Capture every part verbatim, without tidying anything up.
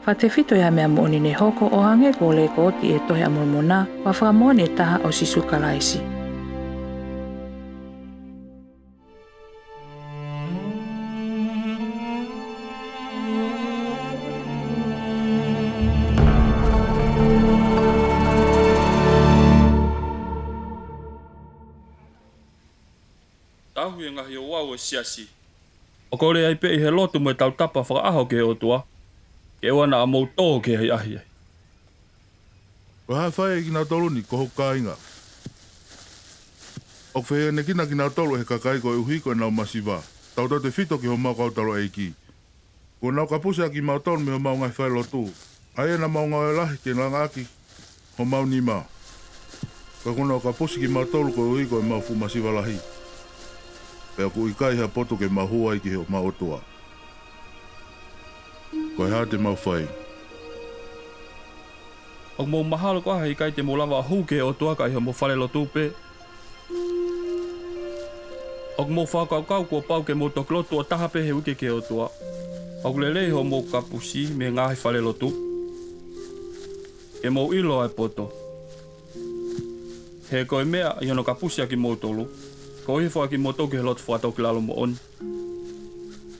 Fakatefito ʻi he meʻa moʻoni ne hoko ʻo hangē ko e lekooti ʻi he Tohi ʻa Molomoná, ko ha fakamoʻoni ʻe taha ʻo Sīsū Kalaisi. Tauhi e ngaahi ouau ʻo e siasí. ʻOku ou lea ai pē ʻi he lotu mo e tautapa fakaʻaho ki he ʻOtuá, ke ʻoua naʻa mou tō ki he ʻahiʻahi. Ko e hā e fai ʻa kinautolú ni, ko hoku kāinga? ʻOku fehiʻanekina kinautolu ʻe he kakaí koeʻuhí ko ʻenau masivá, tautautefito ki homau kau taulaʻeikí. Kuo nau kapusi ʻa kimautolu mei homau ngaahi fale lotú, ʻa ia naʻa mau ngāue lahi ke langa ʻaki homau nimá. Ka kuo nau kapusi kimautolu koeʻuhí ko ʻemau fuʻu masiva lahí, pea ʻoku ʻikai ha potu ke mau hū ai ki homau ʻOtuá. Ko e hā te mau faí? ʻOku mou mahalo koā he ʻikai te mou lava ʻo hū ki he ʻOtuá ka ʻi homou fale lotú pē? ʻOku mou fakakaukau kuo pau ke mou toki lotu tuʻo taha pē he uike ki he ʻOtuá? ʻOku lelei hoʻomou kapusi mei he ngaahi fale lotú, ke mou ʻilo ʻa e potó. He ko e meʻa ʻi hono kapusi ʻa kimoutolú, ko e hifo ʻa kimoutolu ki he loto fakatōkilalo moʻoni,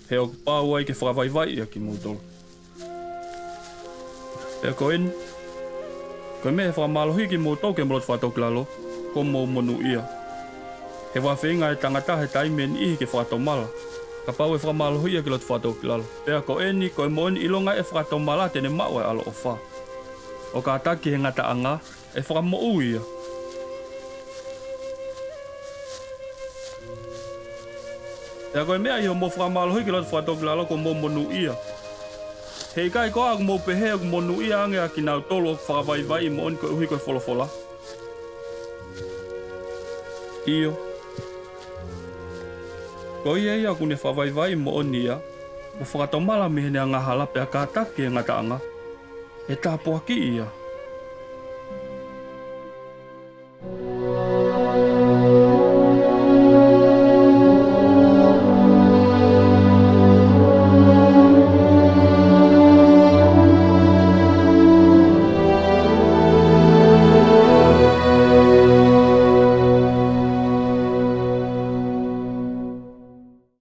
he ʻoku pau ai ke fakavaivaiʻi ʻa kimoutolu. Pea ko ʻeni, ko e meʻa ʻi he fakamālohiʻi kimoutolu ki he loto fakatōkilaló, kuo mou monūʻia. He ʻoku ʻi ai e feinga ʻa e tangatá he taimi ʻe niʻihi ke fakatomala, kapau ʻe fakamālohiʻi ia ki he loto fakatōkilalo. Pea ko ʻeni, ko e moʻoni ʻilonga ʻa e fakatomalá te ne maʻu ʻa e ʻaloʻofá, ʻo kātaki ki he ngataʻangá, ʻe fakamoʻui ia. Pea ko e meʻa ʻi hoʻomou fakamālohiʻi ki he loto fakatōkilaló, kuo mou monūʻia. He ʻikai koā ʻoku mou pehē ʻoku monūʻia ange ʻa kinautolu ʻoku fakavaivaiʻi moʻoni koeʻuhí ko e folofolá? ʻIo, ko ia ia ʻokú ne fakavaivaiʻi moʻoni iá, mo fakatomala mei heʻene angahalá pea kātaki ki he ngataʻangá, ʻe tāpuakiʻi ia.